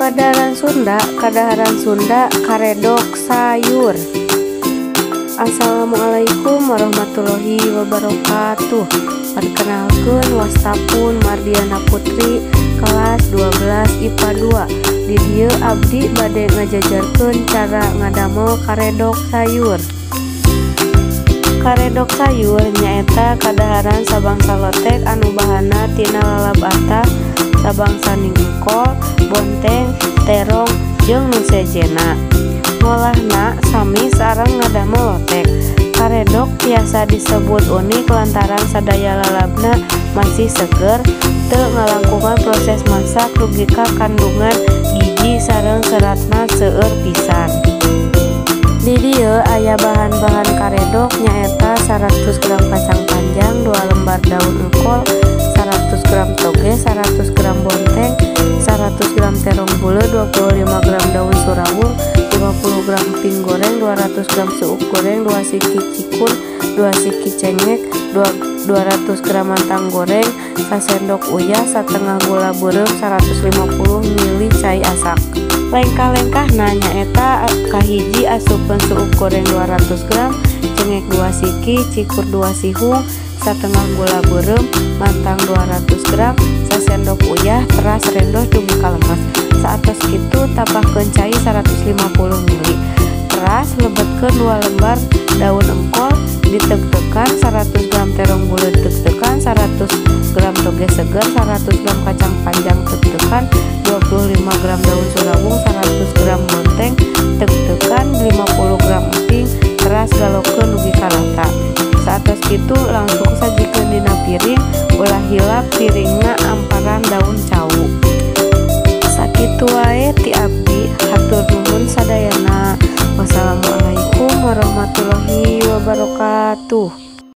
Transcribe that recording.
Kadaharan Sunda karedok sayur. Assalamualaikum warahmatullahi wabarakatuh. Perkenalkeun wastapun Mardiana Putri kelas 12 IPA 2. Di dieu abdi bade ngajajarkeun cara ngadamel karedok sayur. Karedok sayur nyaeta kadaharan sabangsa lotek anu bahanna tina lalab atah, sabangsa ningkol, bonteng, terong, jeung nu sejenna. Ngolahna sami sareng ngadamel lotek. Karedok tiasa disebut unik lantaran sadaya lalabna masih seger, teu ngalangkungan proses masak dugi ka kandungan gizi sareng seratna seueur pisan. Di dieu aya bahan-bahan karedok nyaeta 100 gram kacang panjang, 2 lembar daun engkol, 100 gram toge, 100 gram bonteng, 100 gram terong bule, 25 gram daun surawung, 50 gram emping goreng, 200 gram suuk goreng, 2 siki cikur, 2 siki cengek, 200 gram mantang goreng, sasendok uyah, setengah gula beureum, 150 ml cai asak. Lengkah-lengkahna nyaeta kahiji asupkeun suuk goreng 200 gram, cengek 2 siki, cikur 2 sihung, setengah gula beureum, mantang 200 gram, sasendok uyah, teras rendos dugi ka lemes. Saatos kitu tambahkeun cai 150 ml. Teras lebetkeun 2 lembar daun engkol, ditek-tekan 100 gram terong bule tek-tekan, 100 gram toge seger, 100 gram kacang panjang tek-tekan, 25 gram daun surawung, 100 gram bonteng tek-tekan, 50 gram emping, teras galokeun dugi ka rata. Saatos kitu langsung sajikeun dina piring, ulah hilap piringna amparan daun cau. Sakitu wae ti abdi, hatur nuhun sadayana. Wassalamualaikum warahmatullahi wabarakatuh.